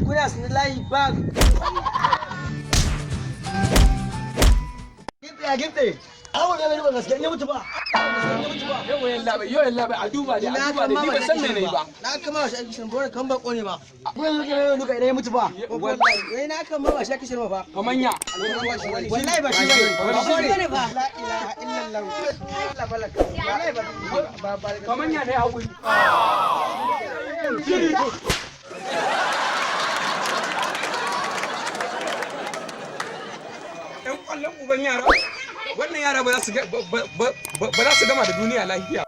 Kuna sinin layi ba. Gimtse ya gimtse. Awon ya gani ba gaskiya in ya mutu ba. Yau yalla bai, yau yalla bai, a duba dai, a duba dai, ni ban san me nayi ba. Na kama ba shi aiki shirin ba, kan bako ne ba. Kuma yanzu kana duka idan ya mutu ba. Wai na kama ba shi aiki shirin ba. Kamanya. Wallahi ba shi bane. Ba shi bane ba. La ilaha illallah. Allah balaka. Wallahi ba ba. Kamanya ne hakuri. Ɗan ƙwallon uban yara. Wannan yara ba za su gama da duniya lafiya.